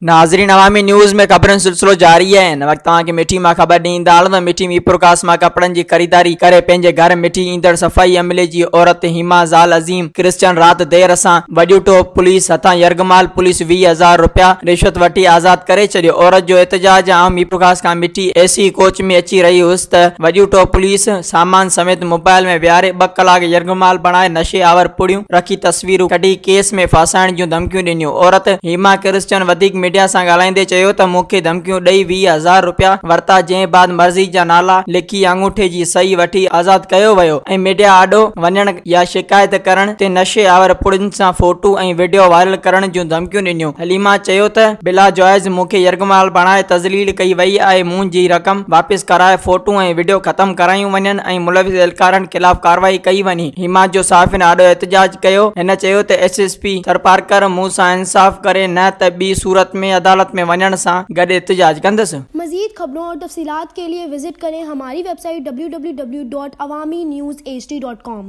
ناظرين عوامي نيوز ۾ خبرن جو سلسلو جاري آهي. هن وقت توهان کي مٺي مان خبر ڏيندا هلون ته مٺي ميرپورخاص مان ڪپڙن جي خريداري ڪري پنهنجي گهر مٺي ايندڙ صفائي عملي جي عورت هيما زال عظيم ڪرسچن رات دير سان وڄوٽو پوليس هٿان يرغمال پوليس 20 هزار رپيا رشوت وٺي آزاد ڪري ڇڏيو. عورت جو احتجاج آئون ميرپورخاص کان مٺي اي سي ڪوچ ۾ اچي رهي هيس ته وڄوٽو پوليس سامان سميت موبائل ۾ ويهاري 2 ڪلاڪ يرغمال بڻائي نشي آور پڙيون رکي تصويرون ڪڍي ڪيس ۾ ڦاسائڻ جون ڌمڪيون ڏنيون. عورت هيما ڪرسچن وڌيڪ ميڊيا سان ڳالهائيندي چيو ته مون کي ڌمڪيون ڏئي 20 هزار رپيا ورتا جنهن بعد مرضي جا نالا لکي آڱوٺي جي صحيح وٺي آزاد ڪيو ويو ۽ ميڊيا آڏو وڃڻ يا شڪايت ڪرڻ تي نشي آور پڙين سان فوٽو ۽ وڊيو وائرل ڪرڻ جون ڌمڪيون ڏنيون. حليما چيو ته بلا جواز مون کي يرغمال بڻائي تذليل ڪئي وئي آهي منهنجي رقم واپس ڪرائي فوٽو ۽ وڊيو ختم ڪرايون وڃن ۽ ملوث اهلڪارن خلاف ڪارروائي ڪئي وڃي. هيما جو صحافين آڏو احتجاج ڪيو. هن چيو ته ايس ايس پي ٿرپارڪر مون سان انصاف ڪري نه ته ٻي صورت ۾ عدالت ۾ وڃڻ سان گڏ احتجاج ڪندس. مزيد خبرون اور تفصيلات کے لئے وزٽ ڪرين ھماري ويب سائيٽ www.awamiNewsHD.com.